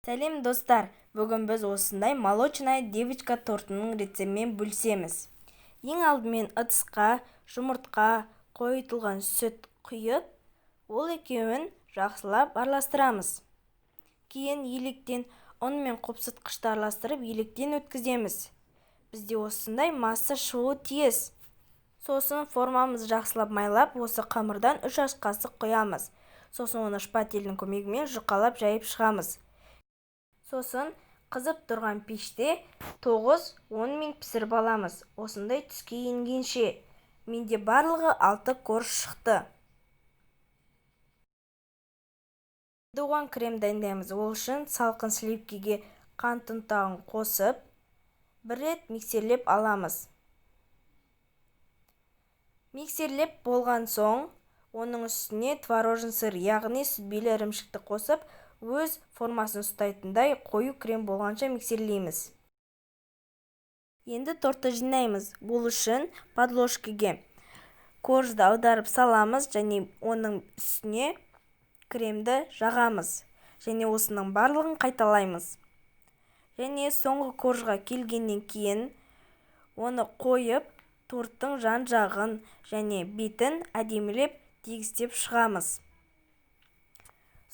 Сәлем, достар! Бүгін біз осындай молочная девочка тортының рецептімен бөлісеміз. Ең алдымен ыдысқа жұмыртқа, қойытылған сүт құйып, ол екеуін жақсылап араластырамыз. Кейін електен ұн мен қопсытқышты араластырып, електен өткіземіз. Бізде осындай масса шығуы тиіс. Сосын формамызды жақсылап майлап, осы қамырдан 3 ас қасық құямыз. Сосын оны шпательдің көмегімен жұқалап жайып шығамыз. Сосын қызып тұрған пеште 9-10 минут пісіріп аламыз. Осындай түске енгенше. Менде барлығы 6 корж шықты. Енді оған крем дайындаймыз. Ол үшін салқын сливкеге қант ұнтағын қосып, бір рет миксерлеп аламыз. Миксерлеп болған соң, оның үстіне творожный сыр, яғни сүзбелі ірімшікті қосып, өз формасын ұстайтындай қою крем болғанша миксерлейміз. Енді тортты жинаймыз. Ол үшін подложкеге коржды аударып саламыз және оның үстіне кремді жағамыз. Және осының барлығын қайталаймыз. Және соңғы коржға келгеннен кейін оны қойып, торттың жан-жағын және бетін әдемілеп тегістеп шығамыз.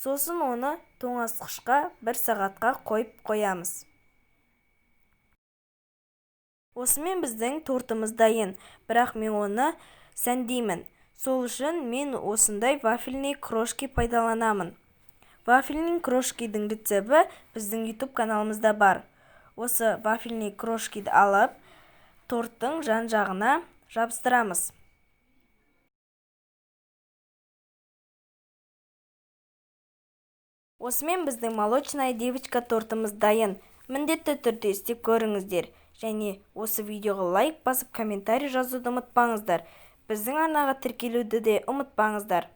Сосын оны тоңазытқышқа 1 сағатқа қойып қоямыз. Осымен біздің тортымыз дайын, бірақ мен оны сәндеймін. Сол үшін мен осындай вафельный крошки пайдаланамын. Вафельный крошкидің рецепті біздің YouTube каналымызда бар. Осы вафельный крошкиді алып, торттың жан-жағына жабыстырамыз. Осымен біздің молочная девочка тортымыз дайын. Міндетті түрде істеп көріңіздер. Және осы видеоға лайк басып, комментарий жазуды ұмытпаңыздар. Біздің арнаға тіркелуді де ұмытпаңыздар.